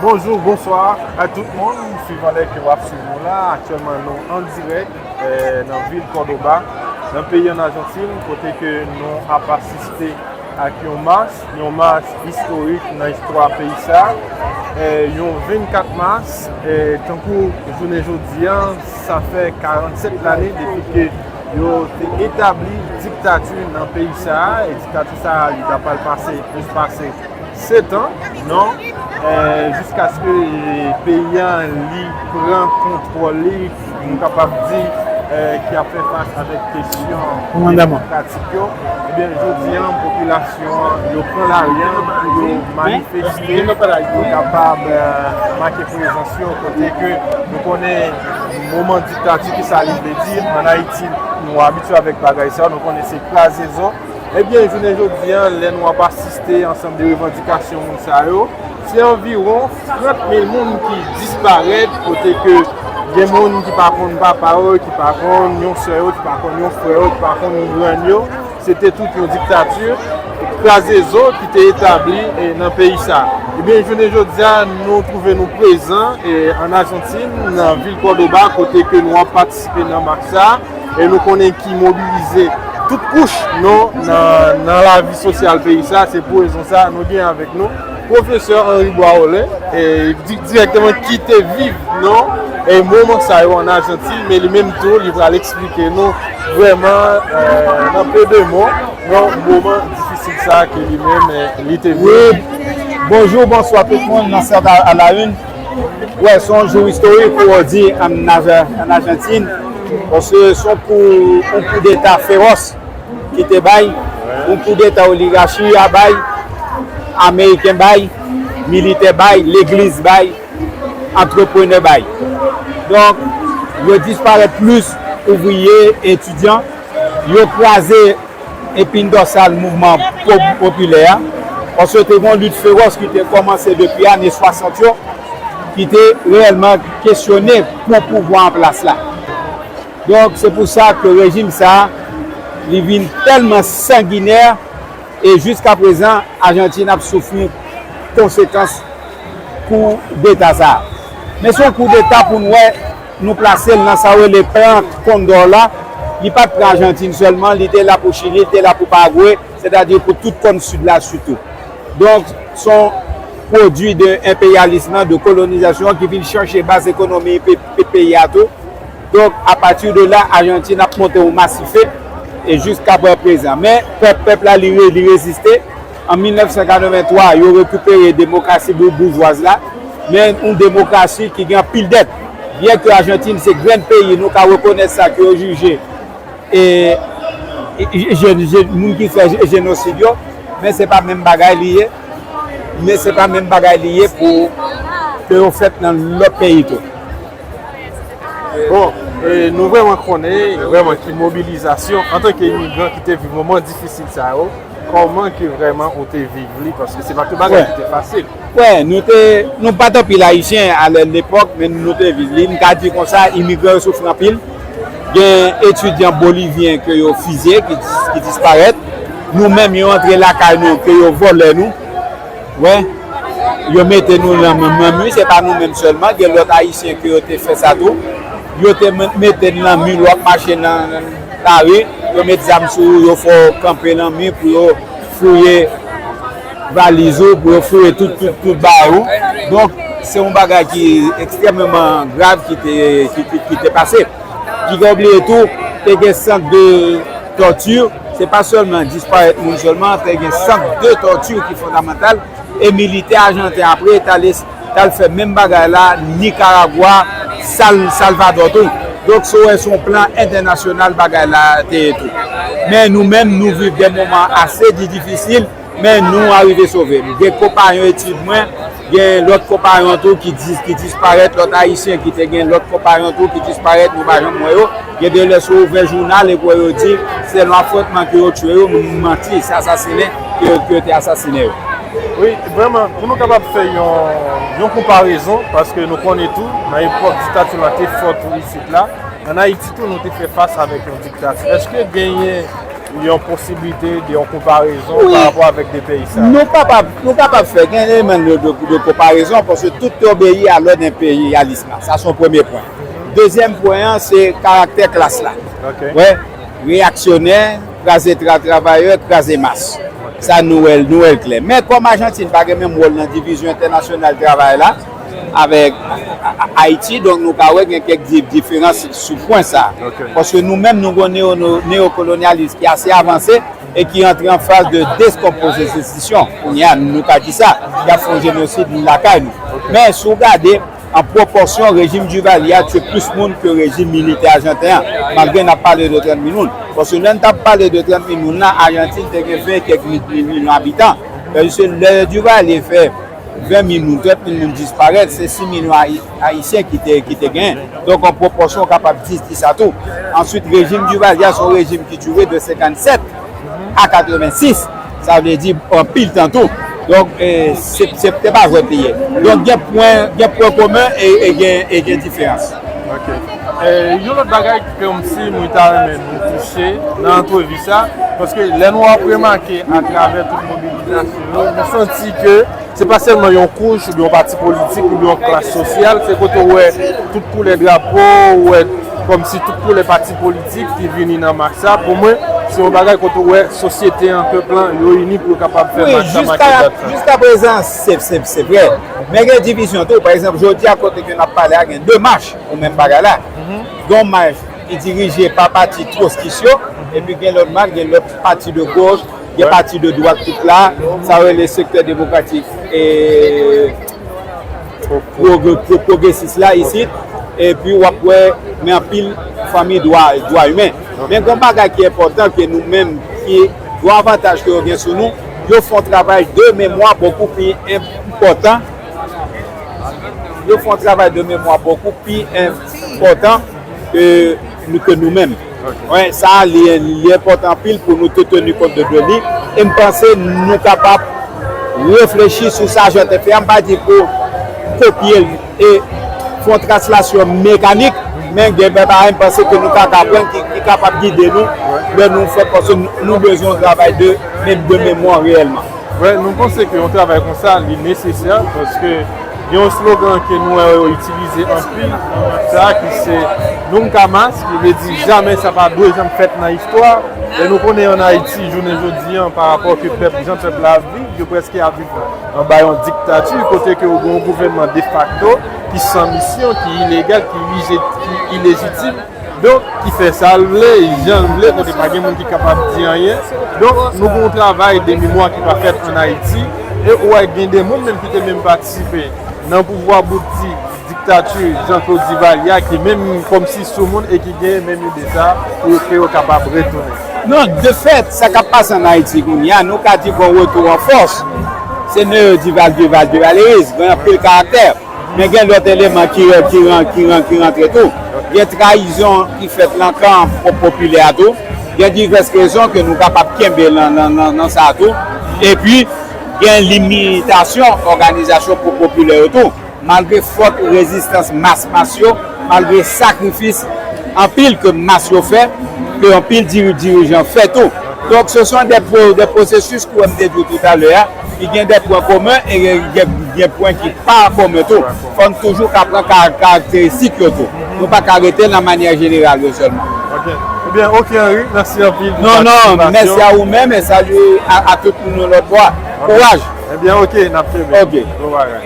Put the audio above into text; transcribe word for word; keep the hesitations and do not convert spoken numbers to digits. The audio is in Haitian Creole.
Bonjou, bonswa a tout moun, swivan lè ke w ap swiv nou la. Aktyèlman, nou an dirèk, eh, nan vil Córdoba, nan peyi an Ajantin, kote ke nou ap asiste ak yon mach, yon mach istorik nan istwa peyi sa. Eh, yon vennkat mas, eh, tankou jounen jodi a, sa fè karannsèt lane depi ke yo te etabli diktati nan peyi sa a, e diktati sa a, li ta pral pase plis pase sèt an, non? Eh, jiskaske peyi a, li pran kontwòl li, nou kapab di, eh, ki ap fè fas avèk kesyon demokratik yo. Ebyen, jodi a, popilasyon an, yo pran lari a pou yo manifeste, yo kapab, eh, make prezans yo, kote ke nou konnen moman diktati, ki sa li vle di. Ann Ayiti, nou abitye avèk bagay sa, nou konnen se kraze zo. Ebyen, jounen jodi a, lè nou ap asiste ansanm de revandikasyon moun sa yo, se anviwon trant mil moun ki disparèt, kote ke gen moun ki pa konn papa yo, ki pa konn yon sè yo, ki pa konn yon frè yo, ki pa konn grann yo. Se te tout yon diktati, kraze zo ki te etabli, eh, nan peyi sa. Ebyen, jounen jodi a, nou twouve nou prezan, eh, ann Ajantin, nan vil Córdoba, kote ke nou ap patisipe nan mach sa, e nou konnen ki mobilize tout kouch, non, nan, nan lavi sosyal peyi sa. Se pou rezon sa, nou gen avèk nou Pwofesè Henri Boisrolin, e di-, dirèkteman ki te viv, non, e moman sa yo ann Ajantin, men li menm tou, li pral eksplike nou vrèman, eh, nan pe de mo, non, moman difisil sa ke li menm, eh, li te viv. Wi. Bonjou, bonswa tout moun nan Sèt a la Une. Wè, se yon jou istorik pou w di ann Aj-, ann Ajantin, paske se yon kou, yon koudeta fewòs ki te bay, yon koudeta oligachi a bay, ameriken bay, militè bay, legliz bay, antreprenè bay. Donk, yo disparèt plis ouvriye, etidyan, yo kraze epin dòsal mouvman po-, popilè a, paske te gen yon lit fewòs ki te kòmanse depi ane swasant yo, ki te reyèlman kesyone pou pouvwa an plas la. Donk, se pou sa ke rejim sa a, li vin tèlman sanginè, e jiska prezan, Ajantin ap soufri konsekans koudeta sa a. Men se yon koudeta pou n wè, nou plase l nan sa yo rele Plan Condor la. Li pa t pran Ajantin sèlman, li te la pou Chili, li te la pou Paragwe, sètadi pou tout kòn sid la sitou. Donk, se yon pwodui de enperyalis lan, de kolonizasyon ki vin chanje baz ekonomi pe-, pe-, peyi a tou. Donk, apati de la, Ajantin ap monte yon masife, e jiska prezan. Men, pèp, pèp la, li re-, li reziste. An mil nèf san katrevenntwa, yo rekipere demokrasi bou-, boujwaz la, men yon demokrasi ki gen anpil dèt. Byenke Ajantin se grenn peyi, nou ka rekonèt sa, ke yo jije, e, e, je-, je-, moun ki fè je-, jenosid yo, men se pa menm bagay li ye. Men se pa menm bagay li ye pou ke yo fèt nan lòt peyi tou. Bon, e nou vrèman konnen vrèman ki mobilizasyon, antanke imigran ki te viv moman difisil sa yo, kòman ke vrèman ou te viv li, paske se pa te bagay ki te fasil. Wè, nou te, nou pa t anpil Ayisyen a lè, lepòk, men nou te viv li. M ka di konsa, imigran yo soufri anpil. Gen etidyan bolivyen ke yo fizye, ki dis-, ki disparèt. Nou menm, yo antre lakay nou, ke yo vòlè nou. Wè, yo mete nou nan, nan, nan mi, se pa nou menm sèlman, gen lòt Ayisyen ke yo te fè sa tou. Yo te me-, mete n nan mi, lè w ap mache nan, nan lari, yo met zam sou ou, yo fè w kanpe nan mi pou yo fouye valiz ou, pou yo fouye tout, tout, tout bagay ou. Donk, se yon bagay ki ekstrèmeman grav ki te, ki, ki, ki te pase. Piga w bliye tou, te gen sant de tòti, se pa sèlman disparèt moun sèlman, te gen sant de tòti ki fondamantal, e militè ajanten apre t al es-, t al fè menm bagay la Nikaragwa, Sal-, Salvadò tou. Donk, se w wè se yon plan entènasyonal bagay la te ye tou. Men nou menm, nou viv de moman ase di-, difisil, men nou arive sove. Gen konpayon etid mwen, gen lòt konpayon tou ki dis-, ki disparèt, lòt Ayisyen ki te gen lòt konpayon tou ki disparèt, nou pa janm wè yo. Gen de lè si w ouvè jounal epi w wè yo di se nan afwontman ke yo tchwe yo, manti, se asasinen ke, ke yo te asasinen yo. Wi, vrèman, pou nou kapab fè yon, yon konparezon, paske nou konnen tou, nan epòk diktati la te fò tou isit la, ann Ayiti tou, nou te fè fas avèk yon diktati. Èske genyen Yon posiblite de yon konparezon pa rapò avèk de peyi sa. Nou kapab, nou kapab fè gen eleman de, de, de konparezon, paske tout te obeyi a lòd enperyalis la. Sa se yon premye pwen. Dezyèm pwen an, se karaktè klas la. Wè, reyaksyonè, kraze tra travayè, kraze mas. Sa nou wè l, nou wè l klè. Men kòm Ajantin pa gen menm wòl nan divizyon entènasyonal travay la avèk Ayiti, donk nou ka wè gen kèk di- diferans sou pwen sa. Paske nou menm, nou gen yon neo- neokolonyalis ki ase avanse e ki antre an faz de deskonpozisyon. Kounye a, nou ka di sa, y ap fè yon jenosid lakay nou. Men si w gade, an pwopòsyon, rejim Duvalier a tiye plis moun ke rejim militè ajanten an, malgre n ap pale de trant mil moun. Paske lè n t ap pale de trant mil moun la, Ajantin te gen ven kèk mil, mil, milyon abitan. Tandis ke lè Duvalier fè ven mil moun, trant mil moun disparèt, se sis milyon Ayi- Ayisyen ki te, ki te genyen. Donk, an pwopòsyon, w kapab di, di sa tou. Answit, rejim Duvalier a se yon rejim ki dire de senkannsèt a katrevensis. Sa vle di anpil tan tou. Donk, eh, se, se, se pa jwèt li ye. Donk, gen pwen, gen pwen komen e, e gen, e gen diferans. Ok. Eh, yon lòt bagay kòmsi mwen ta renmen nou touche nan antrevi sa, paske lè nou ap remake atravè tout mobilizasyon yo, nou santi ke se pa sèlman yon kouch oubyen yon pati politik oubyen yon klas sosyal, se kote w wè tout koulè drapo, w wè kòmsi tout koulè pati politik ki vini nan mas sa. Pou mwen, se yon bagay kote w wè sosyete an, pèp lan, yo ini pou yo kapab fè mas sa make dat sa. Wi, jiska prezan, se, se, se vre. Men gen divizyon tou. Pa egzanp, jodi a, kote ke n ap pale a, gen de mach pou menm bagay la. Gen yon mach ki dirije pa pati twoskis yo, epi gen lòt mach, gen lòt pati de goch, gen pati de dwat tout la, sa yo rele sektè demokratik e pwogre- pwo- pwogresis la isit, epi w ap wè men anpil fanmi dwa, dwa imen. Men gen yon bagay ki enpòtan ke nou menm, ki gen yon avantaj ke yo gen sou nou, yo fè yon travay de memwa bokou pi enpòtan. Yo fè yon travay de memwa bokou pi enpòtan ke, ke nou menm. Wi, sa a, li, li enpòtan anpil pou nou te teni kont de, de li. E m panse nou kapab reflechi sou sa Jan te fè a. M pa di pou kopye l e fè yon translasyon mekanik, men gen bagay m panse ke nou ka aprann ki, ki kapab gide nou lè nou fè, paske nou, nou bezwen yon travay de, de memwa reyèlman. Wè, nou panse ke yon travay konsa, li nesesè, paske gen yon slogan ke nou wè yo itilize anpil nan mach sa, ki se Nunca Más, ki vle di jamè, sa pa dwe janm fèt nan istwa. E nou konnen ann Ayiti, jounen jodi a, pa rapò ke pèp, jan pèp la ap viv, yo prèske ap viv anba yon diktati, kote ke ou gen yon gouvènman defakto ki san misyon, ki ilegal, ki ije- ki ilejitim. Donk, ki fè sa l vle, jan l vle, kote pa gen moun ki kapab di anyen. Donk, nou gen yon travay de memwa ki pa fèt ann Ayiti. E ou wè gen de moun menm ki te menm patisipe nan pouvwa bout di diktati Jean Claude Duvalier a, ki menm kòmsi sou moun e ki gen menm ide sa pou ke yo kapab retounen. Non, de fèt, sa k ap pase ann Ayiti kounye a, nou ka di gon retou an fòs. Se neodival, dival, divalyeris, gen anpil karaktè. Men gen lòt eleman ki, ki, ran- ki, ran- ki rantre tou. Gen trayizon ki fèt nan kan po- popilè a tou. Gen divès rezon ke nou kapab kenbe nan, nan, nan, nan sa a tou. Epi, gen limitasyon òganizasyon po- popilè yo tou. Malgre fòt rezistans mas, mas yo, malgre sakrifis anpil ke mas yo fè, ke anpil diri- dirijan fè tou. Donk, se son de, pro- de pwosesis, kòm m te di w toutalè a, ki gen de pwen komen e gen, gen, gen pwen ki pa komen tou. Fò n toujou ka pran ka- karakteristik yo tou. Nou pa ka rete nan manyè jeneral yo sèlman. Ok. Ebyen, ok, Henry, mèsi anpil pou patisipasyon. Non, non, mèsi a ou menm e salye a, a tout moun yo lòt bò a. Ok. Kouraj. Ebyen, ok, n ap kenbe. Ok. Bon bagay.